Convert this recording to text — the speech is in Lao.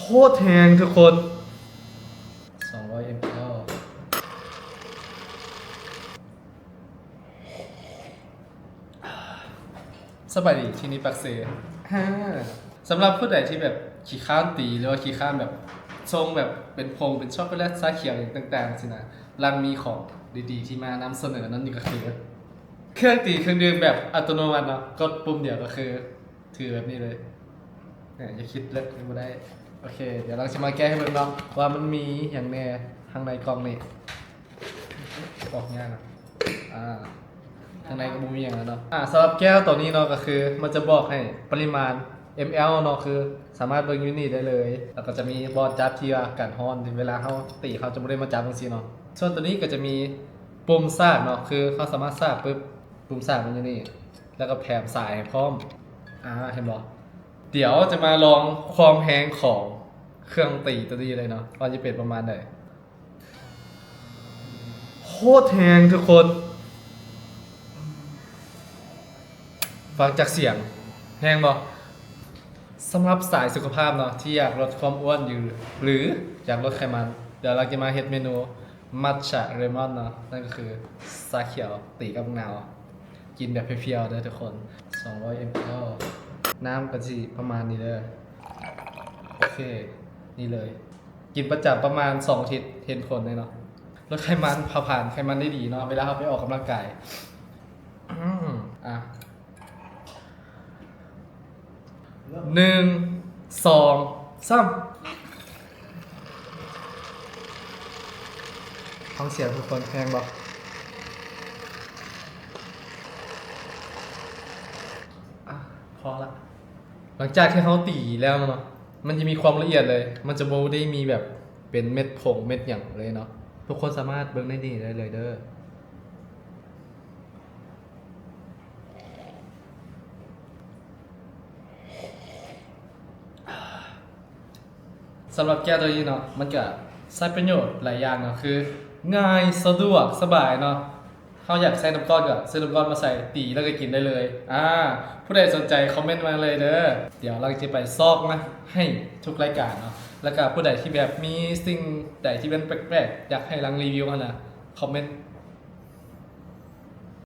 ໂຄດແຮງທຸກຄົນ ສອງຮ້ອຍເອັມແອລ. ສະບາຍດີ ທີ່ນີ້ປາກເຊ. ສຳລັບຜູ້ໃດທີ່ແບບຂີ້ຄ້ານຕີ ຫຼືວ່າຂີ້ຄ້ານແບບຊົງແບບເປັນຜົງ ເປັນຊັອກໂກແລັດ ຊາຂຽວຫຍັງຕ່າງໆ ຊີ້ນະ, ຫຼັງມີຂອງດີໆທີ່ມານຳສະເໜີນັ້ນ ນີ້ກໍຄືເຄື່ອງຕີເຄື່ອງດື່ມແບບອັດຕະໂນມັດເນາະ, ກົດປຸ່ມດຽວກໍຄື ຖືແບບນີ້ເລີຍ. ອາ ຢ່າຄິດເລີຍ ຍັງບໍ່ໄດ້. ໂອເຄ ດຽວເຮົາຊິມາແກະໃຫ້ເບິ່ງເນາະ ວ່າມັນມີຫຍັງແດ່ທາງໃນກ່ອງນີ້. ອອກຍາກນະ. ອາ ທາງໃນກໍບໍ່ມີຫຍັງແລ້ວເນາະ. ອາ ສຳລັບແກ້ວໂຕນີ້ເນາະ ກໍຄືມັນຈະບອກໃຫ້ປະລິມານເອັມແອລເນາະ, ຄືສາມາດເບິ່ງຢູ່ນີ້ໄດ້ເລີຍ. ແລ້ວກໍຈະມີບ່ອນຈັບທີ່ວ່າກັນຮ້ອນ, ເວລາເຮົາຕີ ເຮົາຈະບໍ່ໄດ້ມາຈັບຈັ່ງຊີ້ເນາະ. ສ່ວນໂຕນີ້ກໍຈະມີປຸ່ມສາກເນາະ, ຄືເຮົາສາມາດສາກປຶບ ປຸ່ມສາກມັນຢູ່ນີ້ ແລ້ວກໍແຖມສາຍໃຫ້ພ້ອມ. ອາ ເຫັນບໍ່? ດຽວຈະມາລອງຄວາມແຮງຂອງເຄື່ອງຕີໂຕນີ້ເລີຍເນາະ ວ່າຈະເປັນປະມານໃດ. ໂຄດແຮງທຸກຄົນ. ຟັງຈາກສຽງ ແຮງບໍ່? ສຳລັບສາຍສຸຂະພາບເນາະ ທີ່ຢາກລົດຄວາມອ້ວນຢູ່ ຫຼື ຢາກລົດໄຂມັນ, ດຽວເຮົາຈະມາເຮັດເມນູມັດຈະເລມອນເນາະ, ນັ້ນກໍຄືຊາຂຽວຕີກັບໝາກນາວ. ກິນແບບພຽວໆເດີທຸກຄົນ. ສອງຮ້ອຍເອັມແອລ. ນ້ຳກໍຊິປະມານນີ້ເດີ. ໂອເຄ ນີ້ເລີຍ. ກິນປະຈຳປະມານສອງອາທິດ ເຫັນຜົນເລີຍເນາະ. ລົດໄຂມັນ, ເຜົາຜານໄຂມັນໄດ້ດີເນາະ ເວລາເຮົາໄປອອກກຳລັງກາຍ. ອືມ ອາ ໜຶ່ງ ສອງ ສາມ. ຟັງສຽງທຸກຄົນ ແຮງບໍ່? ອາ ພໍລະ. ຫຼັງຈາກທີ່ເຮົາຕີແລ້ວເນາະ ມັນຈະມີຄວາມລະອຽດເລີຍ, ມັນຈະບໍ່ໄດ້ມີແບບເປັນເມັດຜົງເມັດຫຍັງເລີຍເນາະ. ທຸກຄົນສາມາດເບິ່ງໃນນີ້ໄດ້ເລີຍເດີ. ສຳລັບແກ້ວໂຕນີ້ເນາະ ມັນກະໃຊ້ປະໂຫຍດຫຼາຍຢ່າງເນາະ, ຄືງ່າຍ ສະດວກ ສະບາຍເນາະ. ເຮົາຢາກໃສ່ນ້ຳກ້ອນກໍຊື້ນ້ຳກ້ອນມາໃສ່ ຕີແລ້ວກໍກິນໄດ້ເລີຍ. ອາ ຜູ້ໃດສົນໃຈຄອມເມັນມາເລີຍເດີ. ດຽວເຮົາຈະໄປຊອກມາໃຫ້ທຸກລາຍການເນາະ, ແລ້ວກໍຜູ້ໃດທີ່ແບບມີສິ່ງໃດທີ່ແມ່ນແປກໆ ຢາກໃຫ້ຫຼັງຣີວິວຫັ້ນນະ ຄອມເມັນ